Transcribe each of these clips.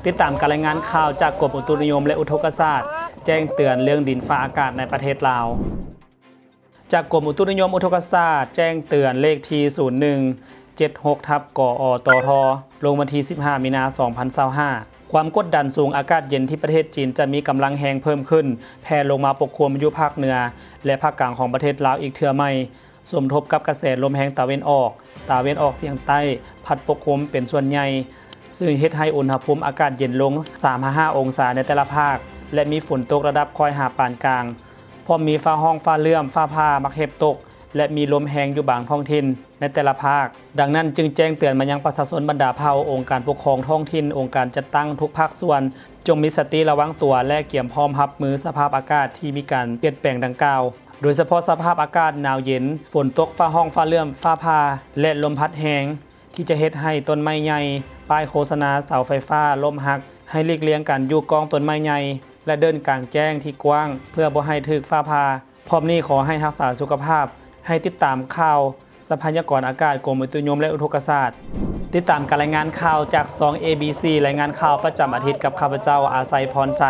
ຕິດຕາມການລາຍງານຂ່າວຈາກກົມອຸຕຸນິຍົມ ແລະ ອຸທົກກະສາດ ແຈ້ງເຕືອນເລື່ອງດິນຟ້າອາກາດໃນປະເທດລາວ. ຈາກກົມອຸຕຸນິຍົມອຸທົກກະສາດ ແຈ້ງເຕືອນເລກທີ ສູນໜຶ່ງເຈັດຫົກ ທັບ ກອຕທ ລົງວັນທີ ສິບຫ້າ ມີນາ ສອງພັນຊາວຫ້າ ຄວາມກົດດັນສູງອາກາດເຢັນທີ່ປະເທດຈີນຈະມີກຳລັງແຮງເພີ່ມຂຶ້ນ ແຜ່ລົງມາປົກຄຸມຢູ່ພາກເໜືອ ແລະ ພາກກາງຂອງປະເທດລາວອີກເທື່ອໃໝ່, ສົມທົບກັບກະແສລົມແຮງຕາເວັນອອກ, ຕາເວັນອອກສຽງໃຕ້ ພັດປົກຄຸມເປັນສ່ວນໃຫຍ່, ຊຶ່ງເຮັດໃຫ້ອຸນຫະພູມອາກາດເຢັນລົງ ສາມຫາຫ້າ ອົງສາໃນແຕ່ລະພາກ ແລະ ມີຝົນຕົກລະດັບຄ່ອຍຫາປານກາງ, ພ້ອມມີຟ້າຮ້ອງຟ້າເຫຼື້ອມ, ຟ້າຜ່າ, ໝາກເຫັບຕົກ ແລະ ມີລົມແຮງຢູ່ບາງທ້ອງຖິ່ນໃນແຕ່ລະພາກ. ດັ່ງນັ້ນຈຶ່ງແຈ້ງເຕືອນມາຍັງປະຊາຊົນບັນດາເຜົ່າ, ອົງການປົກຄອງທ້ອງຖິ່ນ, ອົງການຈັດຕັ້ງທຸກພາກສ່ວນ, ຈົ່ງມີສະຕິລະວັງຕົວ ແລະ ກຽມພ້ອມຮັບມືສະພາບອາກາດທີ່ມີການປ່ຽນແປງດັ່ງກ່າວ, ໂດຍສະເພາະສະພາບອາກາດໜາວເຢັນ, ຝົນຕົກ, ຟ້າຮ້ອງຟ້າເຫຼື້ອມ, ຟ້າຜ່າ ແລະ ລົມພັດແຮງ ທີ່ຈະເຮັດໃຫ້ຕົ້ນໄມ້ໃຫຍ່, ປ້າຍໂຄສະນາ, ເສົາໄຟຟ້າລົ້ມຫັກ, ໃຫ້ຫຼີກລ່ຽງການຢູ່ກ້ອງຕົ້ນໄມ້ໃຫຍ່ ແລະ ເດີນກາງແຈ້ງທີ່ກວ້າງ ເພື່ອບໍ່ໃຫ້ຖືກຟ້າຜ່າ. ພ້ອມນີ້ຂໍໃຫ້ຮັກສາສຸຂະພາບ, ໃຫ້ຕິດຕາມຂ່າວຊັບພະຍາກອນອາກາດ ກົມອຸຕຸນິຍົມ ແລະ ອຸທົກກະສາດ. ຕິດຕາມການລາຍງານຂ່າວຈາກຊ່ອງ ເອບີຊີ ລາຍງານຂ່າວປະຈຳອາທິດກັບຂ້າພະເຈົ້າ ອາໄຊ ພອນໄຊ.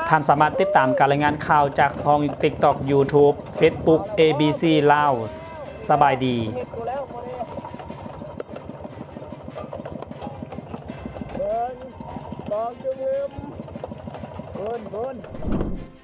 ທ່ານສາມາດຕິດຕາມການລາຍງານຂ່າວຈາກຊ່ອງ TikTok, YouTube, Facebook, ເອບີຊີ Laos. ສະບາຍດີ. ເບິ່ງ ກອງຈຸງລຶມ ເບິ່ງ ເບິ່ງ.